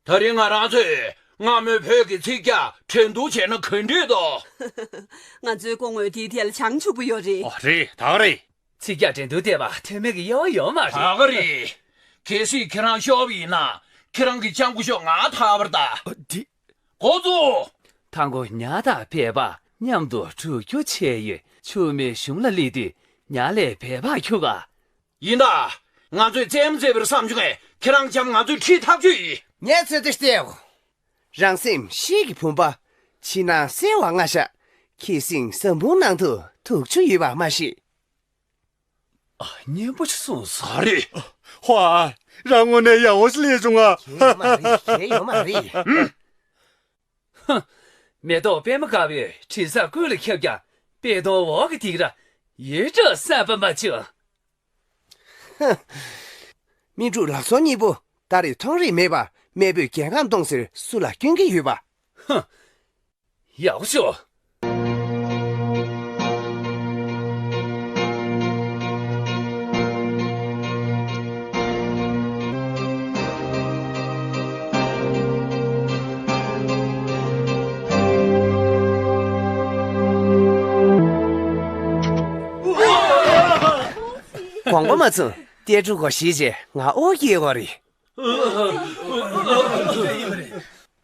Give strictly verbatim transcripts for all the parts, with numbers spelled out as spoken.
ད་རིང་ང་རང་ཚོས་སྔ་མོའི་བོད་ཀྱི་ཚིག་རྒྱག་འགྲན་བསྡུར་བྱས་ན་ག་འདྲས་འདུག་ང་ཚོའི་སྐུ་ངོས་དེའི་ཐད་ལ་བྱང་ཆུབ་པོ་ཡོད་རེད། ཨ་རེད། ད་ག་རེད། ཚིག་རྒྱག་འགྲན་བསྡུར་བལྟས་པ་ཐོན་མེད་ཀྱི་དབྱེ་བ་ཡོད་མ་རེད། ད་ག་རེད། གལ་སྲིད་ཁྱེད་རང་ཤོར་བ་ཡིན་ན་ཁྱེད་རང་གི་སྤྱང་ཀི་ཤོག་ང་ཐར་བར་གདའ། ཨ་དེ། འགོ་བཙུགས། མཐའ་འཁོར་ཉ་དང་བལ་པ་མཉམ་དུ་གྲུ་རྒྱུ་བྱས་ཡོད། ཆུ་མོའི་གཞུང་ལ་སླེབས་དུས་ཉ་ལས་བལ་པ་འཁྱུག་ག་ཡིན་ད། ང་ཚོས་རྩེད་མོ་རྩེ་བར་བསམ་བྱུང་ངས་ཁྱེད་རང་འཇམ་ང་ཚོས་ཁྲིད་ཐག་ཆོད་ཡིན། ངས་ཚོད་ལྟ་བལྟས། རང་སེམས་ཤེལ་གྱི་བུམ་པ། ཕྱི་ནང་གསལ་བ་ལྔ་ཤ། ཁྱི་སེང་ཟམ་བུང་ནང་དུ་དུག་ཆུ་ཡོད་པ་མ་ཤེས། ཨ། སྙན་པོ་ཅིག་གསུངས་སོང་། ཨ་རེད། ཧོ། རང་དངོས་གནས་ཡག་པོ་ཞིག་སླེབས་བྱུང་ང་། གལ་ཡོད་མ་རེད། གལ་ཡོད་མ་རེད། ཧུམ། ཧུ། མེ་ཏོག་པད་མ་དཀར་པོས་དྲི་ཟ་ཀུན་ལ་ཁྱབ་ཀྱང་པད་སྡོང་འོག་གི་སྡིགས་ར་ཡོད་འགྲོ་བསམ་པ་མ་བྱུང་། ཧུ། སྨིན་དྲུག་ལག་སོར་གཉིས་པོ་ད་རེས་མཐོང་རིས་མེད་པར་མེས་པོས་རྒྱལ་ཁམས་སྟོང་ཟེར་སུ་ལ་སྐྱོན་གྱི་ཡོད་པ། ཧུ། ཡག་པོ་ཤོག་དགོངས་པ་མ་ཚོམས། ཏེ་ཀྲུ་གོ་ཞིག་བྱས་ང་ཨོ་སྐྱེས་གོ་རེད།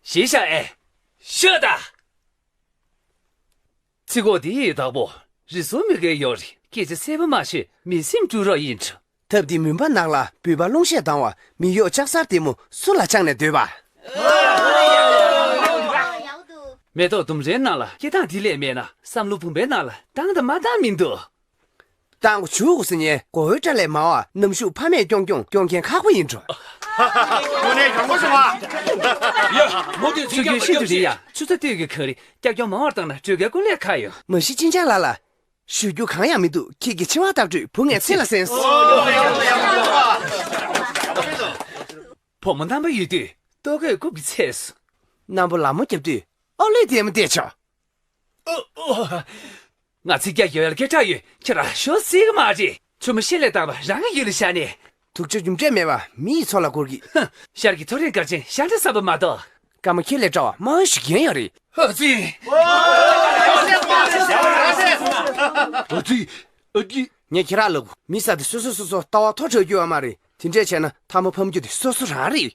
ཞིག་བྱ་ཨེ། ཤོད་ད། ཚིག་གོ་འདི་ཡི་བདག་པོ་རི་སུ་མི་དགེ་ཡོད་རེད། སྐད་ཆ་གསལ་པོ་མ་ཤོད། མི་སེམས་དཀྲུག་རོགས་ཡིན་འགྲོ། ཐབས་འདི་མུན་པ་ནག་ལ་འབུད་པ་རླུང་ཤས་ལྡང་བ། མི་གཡོག་ལྕགས་གཟར་ལྟད་མོ་སུ་ལ་བཅངས་ནས་སྡོད་པ། མེ་ཏོག་ལྡུམ་རའི་ནང་ལ་སྐད་གདངས་འདི་ལས་མེད་ན་བསམ་བློ་བུམ་པའི་ནང་ལ་བཏང་དང་མ་བཏང་མི་འདུག་བཏང་དགོས་བྱུག་དགོས་ཟེར་ཉན་མགོ་བོའི་སྐྲ་ལས་མང་བ། ནམ་ཞུགས་ཕ་མས་སྐྱོང་སྐྱོང་སྐྱོང་མཁན་ཁག་པོ་ཡིན་འགྲོ། དངོས་གནས་ཡོང་གོ་སོང་ཨ། ཡ། མོ་དེ་ཚིག་ཚུར་རྒྱག་ཤིན་ཏུ་རིང་ཡང་ཆུ་ཚོད་སྟོད་ཀྱི་གངས་རི། ཀྱག་ཀྱོག་མང་བར་བཏང་ན་སྤྲོད་མཁན་ཀུན་ལས་ཁག་ཡོད། མ་གཞི་ཅིན་ཅང་ལགས་ལ། ཞུ་རྒྱུ་གང་ཡང་མི་འདུག་ཁྱེད་ཀྱི་ཕྱི་དབང་བཏབ་འཕྲོས་བུ་ངས་ཚེ་ལ་གསན་སོང་། བུ་མོ་རྣམ་པ་ཡོད་དུས་ལྟོ་གོས་རྐུབ་ཀྱི་ཚད་སུ། རྣམ་པ་ལ་མོ་རྒྱབ་དུས་ཨ་ལོས་ལྟད་མོ་བལྟས་ཆོག་ང་ཚིག་རྒྱག་ཡོད་ལ་སྐད་གྲགས་ཡོད། ཁྱེད་རང་ཤོར་སྲིད་གི་མ་རེད། ཆུ་མོ་ཤེལ་ལས་དྭངས་པ་རང་གི་ཡུལ་ལ་བཞག་ནས། དུག་ཆུ་རྒྱུ་འབྲས་མེད་པ་མི་ཡི་ཚོགས་ལ་འགོར་གི། ཧ། ཤར་གྱི་ཐོ་རེངས་སྐར་ཆེན་ཤར་འདྲ་བསམ་པ་མ་གཏོགས། སྐར་མ་ཁྱེད་ལས་གྲགས་པ་དམར་ཤོག་གཞན་ཡང་རེད། ཨ་ཙི། ཨ་ཙི། ཨ་ཙི། ངས་ཁྱེད་རང་ལབ་དགོས། མི་ས་དེ་སོ་སོ་སོ་སོ་ལྟ་བ་མཐོ་དྲགས་རྒྱུ་ཡོད་མ་རེད། དེ་འདྲས་བྱས་ན་ཐ་མ་ཕམ་རྒྱུ་དེ་སོ་སོ་རང་རེད།